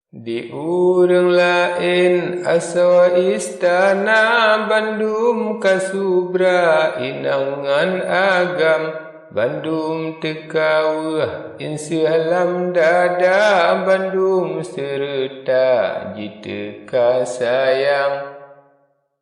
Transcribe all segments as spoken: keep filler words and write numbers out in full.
Di ureuëng laén asoe istana bandum ka subra inong ngon agam, bandum teuka weueh inseuh lam dada, bandum seureuta jiteuka sayang.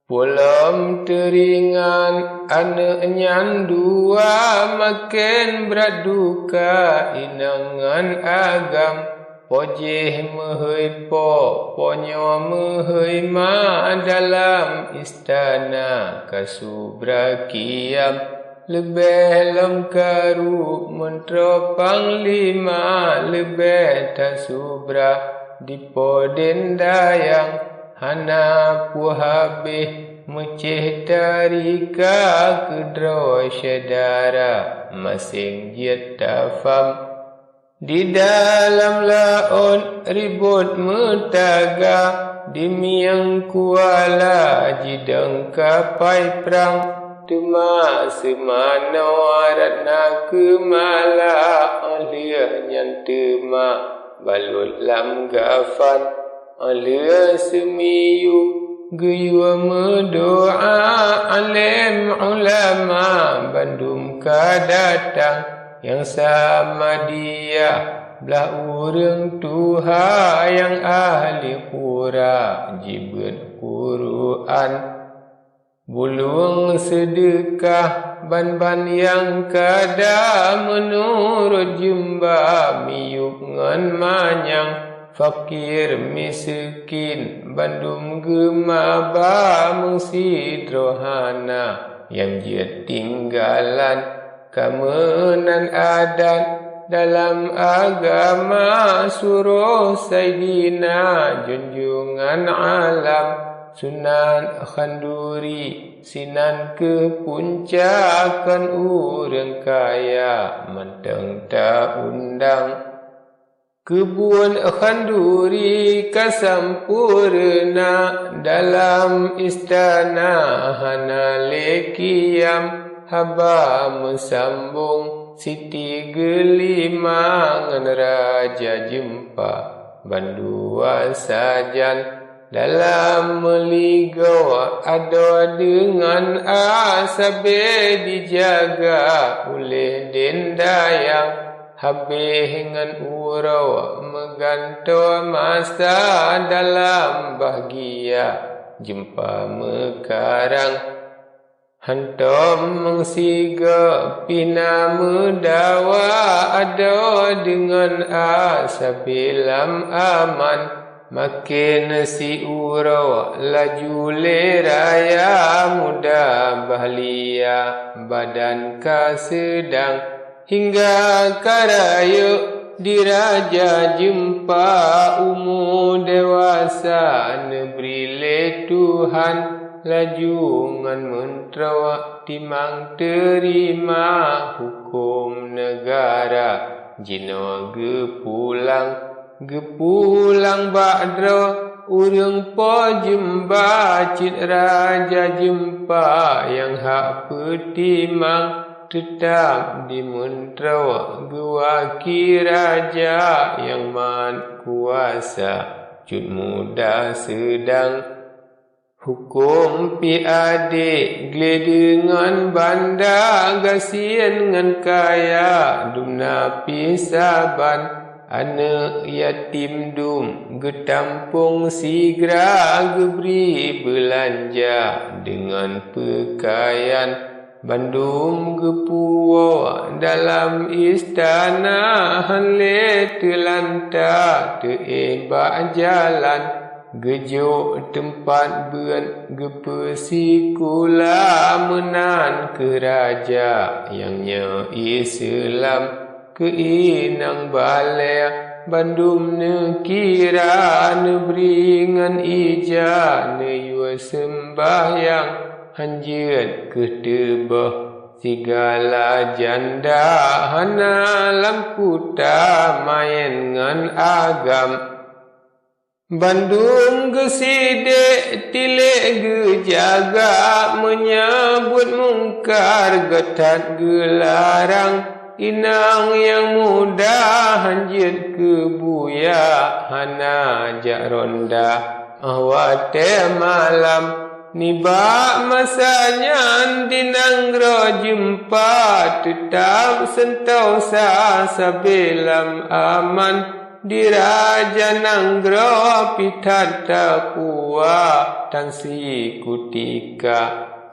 Pulom teuringat aneuëk nyan dua, maken brat duka inong ngon agam. Po jéh meuhôi po, po nyoe meuhôi ma, dalam istana ka subra kiam. Leubeh lom karu meuntroe panglima, leubeh that subra dipo den dayang. Hana puih habéh meucéh tarika, keudroe syedara maséng jeuet tafam. Di dalam laôt ribot meutaga, di mieng kuala jidong kapai prang. Teuma seumanoe rot na keumala, óh lheueh nyan teuma balot lam gafan. Óh lheueh seumiyueb geuyue meudoá, além ulama bandum ka datang. Nyang Samadiyah blaih ureuëng tuha, nyang ahli qura jibeuet Quran. Bulong seudeukah ban-ban nyang kada, meunurot jeumba miyueb ngon manyang, fakir miseukin bandum geumaba, meusidroe hana nyang jeuet tinggalan. Ka meunan adat dalam agama, suroh Saidina junjungan alam, Sunan Khanduri sinan keuh punca, kon ureuëng kaya mantong ta-undang. Keubuet khanduri ka sampoereuna, dalam istana hana lé kiam. Haba meusambong Siti Geulima ngon Raja Jeumpa bandua sajan. Dalam meuligoe adoe deungon a, sabe jijaga uleh den dayang. Habéh ngon uroe meugantoe masa, dalam bahgia Jeumpa meukarang. Hantom meusigoe pih na meudawa, adoe deungon a sabe lam aman. Maken siuroe laju lé raya, muda bahlia badan ka seudang. Hingga ka rayeuk di Raja Jeumpa, umu dewasa neubri lé Tuhan. Laju ngon meuntroe timang teurima, huköm neugara jinoe geupulang. Geupulang bak droe ureuëng po Jeumba, cit Raja Jeumpa nyang hak peutimang. Teutab di meuntroe geuwaki raja, nyang mat kuasa cut muda seudang. Huköm pih adé, glé deungon banda, gasien ngon kaya, dumna pih saban. Aneuëk yatim dum geutampông sigra, geubri beulanja deungon peukayan. Bandum geupuwoe dalam istana, hán lé teulanta teuéh bak jalan. Geujok teumpat beuet geupeusikula, meunan kheueh raja nyang nyoe Islam. Keu inong balée bandum neukira, neubri ngon ija neuyue seumbahyang. Hán jeuet kheueh teuboh sigala janda, hana lam kuta maén ngon agam. Bandum geusidék tilék geujaga, meunyoe buet mungkar geutat geularang. Inong nyang muda hanjeuet keu buya, hana jak ronda óh watée malam. Nibak masa nyan di nanggroe Jeumpa teutab seuntosa sabe lam aman. Di raja nanggroe pih that tapuwa tan sikutika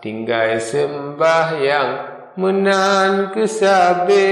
tinggai seumbahyang. Meunan keuh sabe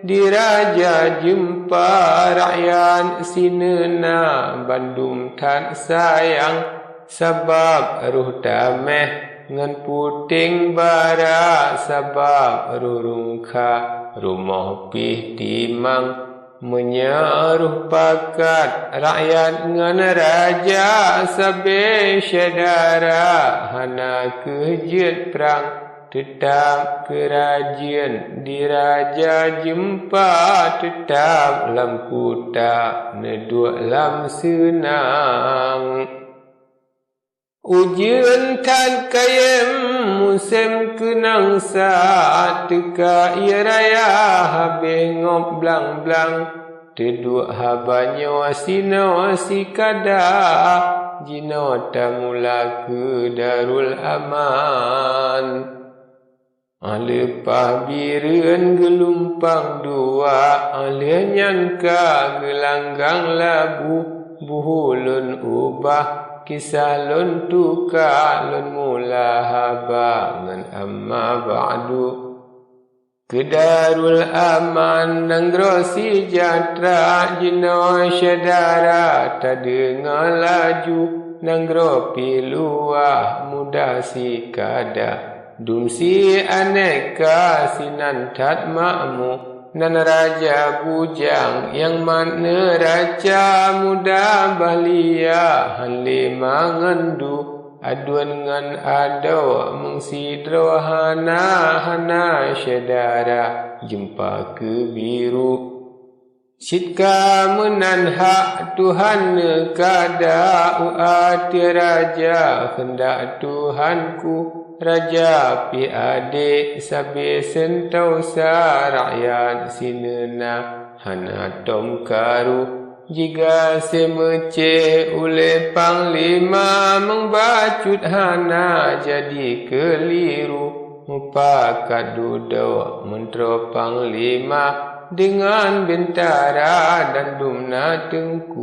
di raja Jeumpa rakyat sineuna bandum that sayang. Sabab roh tameh ngon puténg bara, sabab roh rungkha rumoh pih timang. Meunyoe roh pakat rakyat ngon raja sabe syedara, hana keuh jeuet prang teutab keurajeuen. Di raja Jeumpa teutab lam kuta neuduek lam seunang. Ujeuen that kayém musém keunong sa teuka ie raya habéh ngob blang-blang. Teuduek haba nyoe sinoe sikada jinoe tamula keu Darul Aman. Leupah Bireuen geulumpang dua, lheueh nyan ka geulanggang labu. Buhu lôn ubah, kisah lôn tuka, lôn mula haba ngon amma ba'du. Keu Darul Aman nanggroe seujahteura jinoe syedara tadeungoe laju. Nanggroe pih luwah mudah sikada. Dum si aneka sinan that makmu, nan raja bujang nyang mat neuraca muda bahlia han lé mangeundu. Aduen ngon adoe meung sidroe hana, hana syedara Jeumpa keu Biru. Cit ka meunan hak Tuhan neukada u ateueh raja, keundak Tuhanku raja pih adek sabe seuntosa rakyat sineuna hana tom karu. Jigaséh meucéh uleh panglima meung bacut hana jadi keuliru. Mupakat dudoe meuntroe panglima deungon bintara dan dum na teungku.